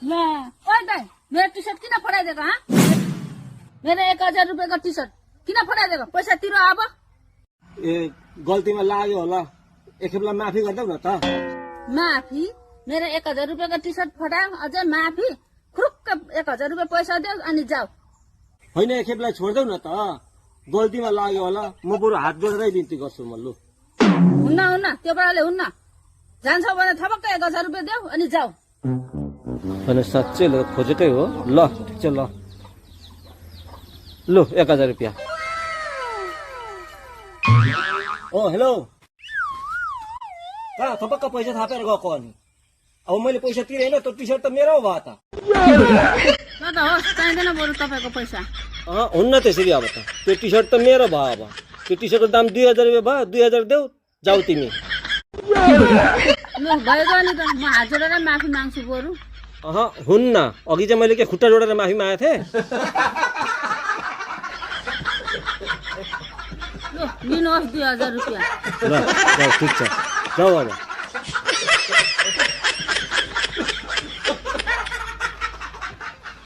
ल ओइ दाइ मेरो टी सर्ट किन फटाइदिएको हाँ मेरो 1000 रुपियाँको टी सर्ट किन फटाइदिएको पैसा तिरो अब ए गल्तीमा लाग्यो होला एकखेपलाई माफी गरिदेऊ न त माफी मेरो 1000 रुपियाँको टी सर्ट फटायो अझै माफी खुरुक्क 1000 रुपियाँ पैसा देऊ अनि जाऊ होइन एकखेपलाई छोडिदेऊ न त गल्तीमा लाग्यो होला म बरु हात जोडेरै बिन्ती गर्छु म लु हुन्न त्यो पाराले हुन्न जान्छौ भने थपक्क 1000 रुपियाँ देऊ अनि जाऊ अनि साँच्चै ल खोजेकै हो ल ठिक छ ल लु 1000 रुपियाँ ओ हेलो कहाँ थपक्क पैसा थापेर गएको अनि अब मैले पैसा तिरेन त्यो टी सर्ट त मेरो भयो त ल त होस् चाहिँदैन बरु तपाईँको पैसा हुन्न त्यसरी अब त त्यो टी सर्ट त मेरो भयो अब त्यो टी सर्टको दाम 2000 रुपियाँ भयो 2000 देऊ जाऊ तिमी ल भयो नि त म हात जोडेर माफी माग्छु बरु हुन्न अघि चाहिँ मैले के खुट्टा जोडेर माफी मागेको थिएँ ल लिनुहोस् 2000 रुपियाँ ल ठिक छ जाऊ अब